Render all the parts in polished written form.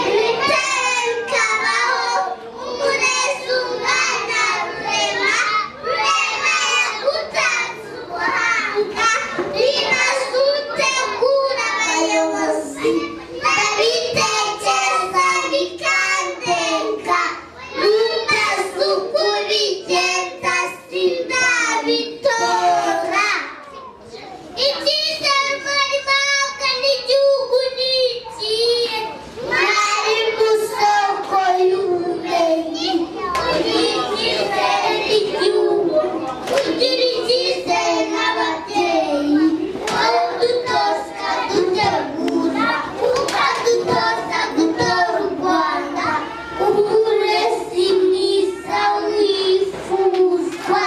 Ibitero bikabaho, umurezi umwana Rurema, Rurema yagutanze ubuhanga, rinoze utegura abayobozi, ndabitekereza bikandenga, ntumbaze uko ubigenza sindabitora. Icyizere umwarimu ahabwa n'igihugu ni ikihe? Mwarimu soko y'ubumenyi, ugira icyizere n'igihugu, ugira icyizere n'ababyeyi, wowe udutoza ukadutegura, ukadutoza gutora u Rwanda, umurezi mwiza wifuzwa.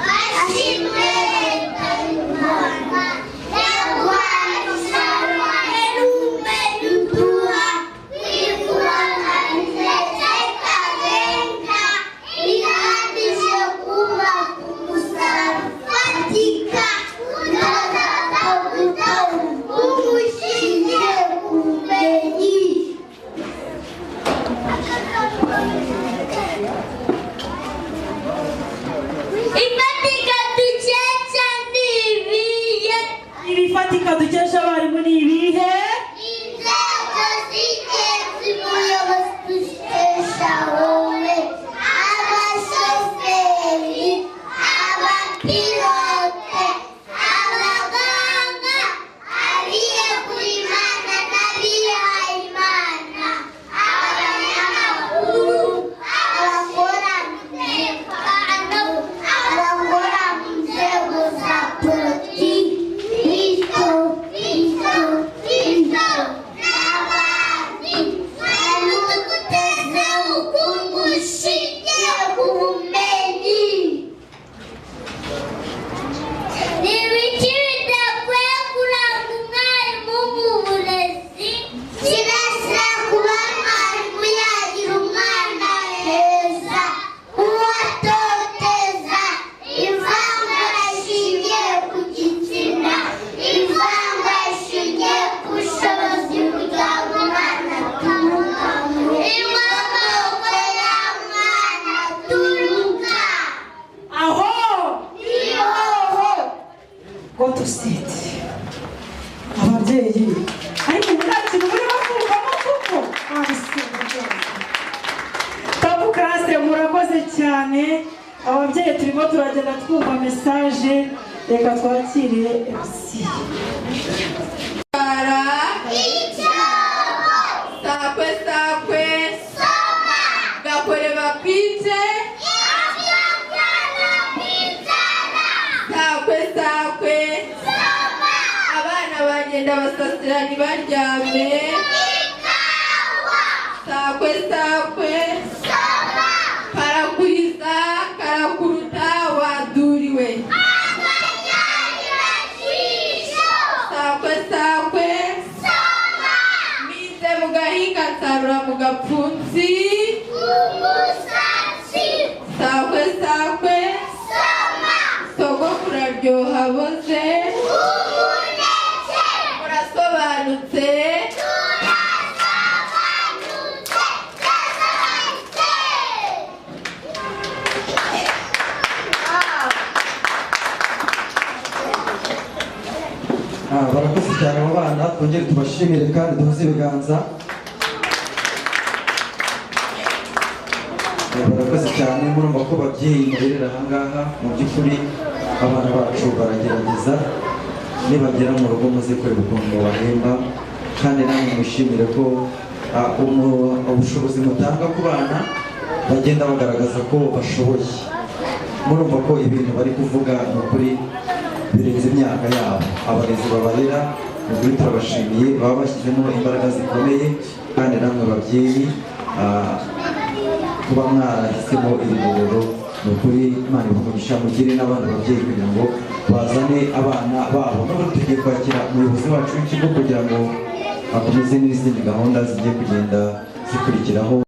Ashimwe Leta y'u Rwanda yaguhaye ubumenyi uduha kwikubaganiza ikarenga ihagije kubaka umusaruro ufatika ubukungu ushingiye ku bumenyi. Ifatika dukesha ni ibihe? Ibifatika dukesha abarimu ni ibihe? Inzego z'ingenzi muyobozi dukesha wowe, abashoferi, abapilote, abaganga, abiyeguriyimana n'abihayimana, abanyamakuru, abakora mu mutekano, abakora mu nzego za politiki, bityo bityo bityo n'abandi. Mwarimu guteza ubukungu bushingiye ku bumenyi. Ni ibiki bidakwiye kuranga umwarimu mu burezi? Kirazira kuba mwarimu yagira umwana heza, uwatoteza, ivangura rishingiye ku gitsina, ivangura rishingiye ku bushobozi bwa mwana aturukamo, inkomoko y'umwana aturuka. Aho Ihoho. Go to sit. Ababyeyi, ariko ubu nta kintu murimo kumvamo kuko tabu classe. Murakoze cyane ababyeyi, turimo turagenda twumva message. Reka twakire MC. Para. Icyobo. Sakwe sakwe. Soma. Gakore bakwice. Abyara kwicara. Sakwe sakwe. Soma. Abana bagenda basasira ntibaryame. Ikawa. Sakwe sakwe. Soma. Karakuriza karakuruta waduriwe. Akanyarira. Sakwe sakwe. Soma. Minze mu gahinga nsarura mu gapfunsi. Umusatsi. Sakwe sakwe. Soma. Sogokuru aryoha aboze. Umuneke. Murasobanutse. Turasobanutse, turasobanutse. Barakoze cyane abo bana, twongere tubashimire kandi duhuze ibiganza. Barakoze cyane. Murumva ko babyeyi muberera ahangaha, mu by'ukuri abana bacu baragerageza. Nibagera mu rugo muze kureba ukuntu mubahemba, kandi namwe mwishimire ko ubushobozi mutanga ku bana bagenda bagaragaza ko bashoboye. Murumva ko ibintu bari kuvuga ni ukuri birenze imyaka yabo. Abarezi babarera, ni ukuri turabashimiye, baba bashyizemo imbaraga zikomeye. Kandi namwe babyeyi, kuba mwarahisemo iri rerero, ni ukuri Imana ibahe umugisha. Mugire n'abandi babyeyi kugira ngo bazane abana babo. N'ubu tugiye kwakira umuyobozi wacu w'ikigo kugira ngo akomeze n'izindi gahunda zigiye kugenda zikurikiraho.